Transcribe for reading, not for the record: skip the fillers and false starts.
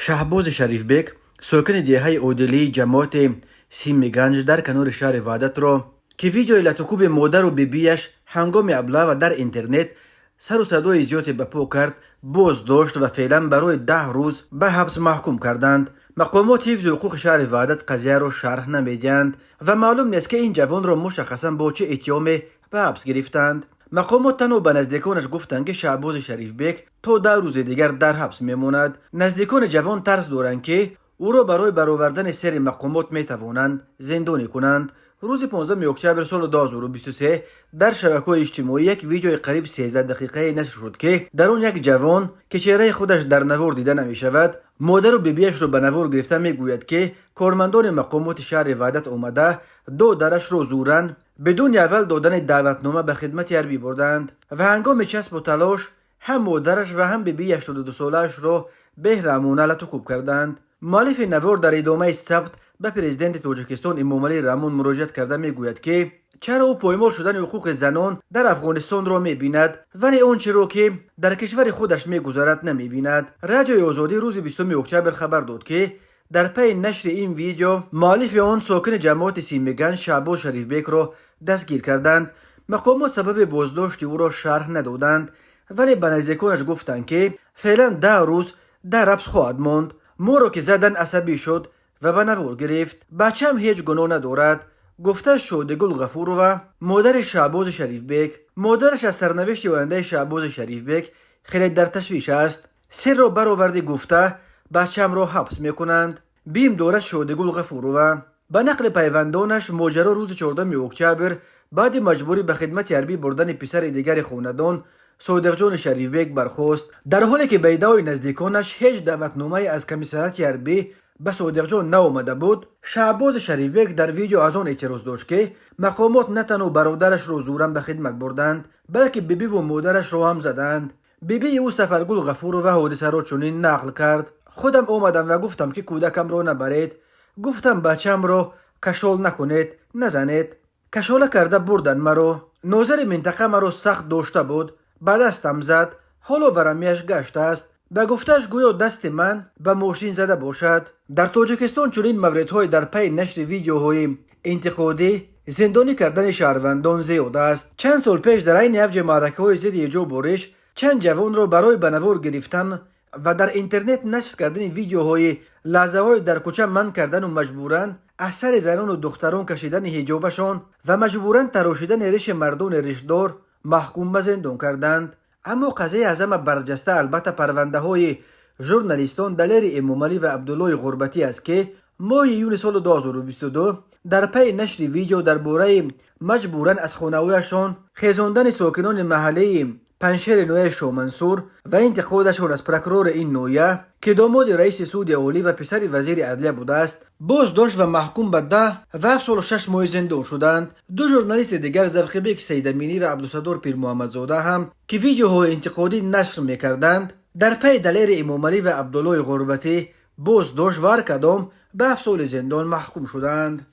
Шаҳбози Шарифбек, сокини деҳаи Одилии ҷамоати Симиганҷ дар канори шаҳри Ваҳдатро, ки видеои латукӯби модару бибиаш ҳангоми облава дар интернет сару садои зиёде ба по кард, боздошт ва феълан барои 10 рӯз ба ҳабс маҳкум карданд. Мақомоти ҳифзи ҳуқуқи шаҳри Ваҳдат қазияро шарҳ намедиҳанд ва маълум нест, ки ин ҷавонро мушаххасан бо чӣ иттиҳоме ба ҳабс гирифтанд. Мақомот танҳо ба наздиконаш гуфтанд, ки Шаҳбози Шарифбек то 10 рӯзи дигар дар ҳабс мемонад. Наздикони ҷавон тарс доранд, ки ӯро барои баровардани сирри мақомот метавонанд зиндонӣ кунанд. Рӯзи 15 октябр соли 2023 дар шабакаҳои иҷтимоӣ як видеои қариб 13 дақиқае нашр шуд, ки дар он як ҷавон, ки чеҳраи худаш дар навор дида намешавад, модару бибиашро ба навор гирифта мегӯяд, ки кормандони мақомоти шаҳри Ваҳдат омада, додарашро зӯран бидуни аввал додани даъватнома ба хидмати ҳарбӣ бурданд ва ҳангоми часпу талош ҳам модараш ва ҳам бибии 82-солаашро беҳраҳмона латукӯб карданд. Муаллифи навор дар идомаи сабт ба президенти Тоҷикистон Эмомалӣ Раҳмон муроҷиат карда мегӯяд, ки чаро ӯ поймол шудани ҳуқуқи занон дар Афғонистонро мебинад, вале он чиро, ки дар кишвари худаш мегузарад, намебинад. Радиои Озодӣ рӯзи 20 октябр хабар дод, ки дар пайи нашри ин видео муаллифи он, сокини ҷамоати Симиганҷ Шаҳбоз Шарифбекро дастгир карданд. Мақомот сабаби боздошти ӯро шарҳ надоданд, вале ба наздиконаш гуфтанд, ки феълан 10 рӯз дар ҳабс хоҳад монд. Моро ки задан, асабӣ шуд ва ба навор гирифт. Бачаам ҳеҷ гуноҳ надорад, гуфта Шодигул Ғафурова, модари Шаҳбози Шарифбек. Модараш аз сарнавишти ояндаи Шаҳбози Шарифбек хеле дар ташвиш аст. Сирро баровардӣ гуфта, бачаамро ҳабс мекунанд, бим дорад Шодигул Ғафурова. Ба нақли пайвандонаш, моҷаро рӯзи 14 октябр баъди маҷбурӣ ба хидмати ҳарбӣ бурдани писари дигари хонадон, Содиқҷони Шарифбек, бархост, дар ҳоле ки ба иддаои наздиконаш ҳеҷ даъватномае аз комиссариати ҳарбӣ ба Содиқҷон наомада буд. Шаҳбози Шарифбек дар видео аз он эътироз дошт, ки мақомот на танҳо бародарашро зӯран ба хидмат бурданд, балки бибиву модарашро ҳам заданд. Бибии ӯ Сафаргул Ғафурова ҳодисаро чунин нақл кард: Худам омадам ва гуфтам, ки кӯдакамро набаред. Гуфтам, бачаамро кашол накунед, назанед. Кашола карда бурданд маро. Нозири минтақа маро сахт дошта буд, ба дастам зад, ҳоло варамияш гаштааст. Ба гуфтааш, гӯё дасти ман ба мошин зада бошад. Дар Тоҷикистон чунин мавридҳои дар пайи нашри видеоҳои интиқодӣ зиндонӣ кардани шаҳрвандон зиёд аст. Чанд сол пеш дар айни авҷи маъракаҳои зидди ҳиҷобу риш чанд ҷавонро барои ба навор гирифтан ва дар интернет нашр кардани видеоҳои лаҳзаҳои дар кӯча манъ кардану маҷбуран аз сари занону духтарон кашидани ҳиҷобашон ва маҷбуран тарошидани риши мардони ришдор маҳкум ба зиндон карданд. Аммо қазияи аз ҳама барҷаста, албатта, парвандаҳои журналистон Далери Эмомалӣ ва Абдуллои Ғурбатӣ аст, ки моҳи июни соли 2022 дар пайи нашри видео дар бораи маҷбуран аз хонаҳояшон хезондани сокинони маҳаллаи Панҷшери ноҳияи Шоҳмансур ва интиқодашон аз прокурори ин ноҳия, ки домоди раиси суди олӣ ва писари вазири адлия будааст, боздошт ва маҳкум ба 10 ва 7 соли 6 моҳи зиндон шуданд. Ду журналисти дигар, Завқибек Саидаминӣ ва Абдусатор Пирмуҳаммадзода ҳам, ки видеоҳои интиқодӣ нашр мекарданд, дар пайи Далери Эмомалӣ ва Абдуллои Ғурбатӣ боздошт ва ҳар кадом ба 7 соли зиндон маҳкум шуданд.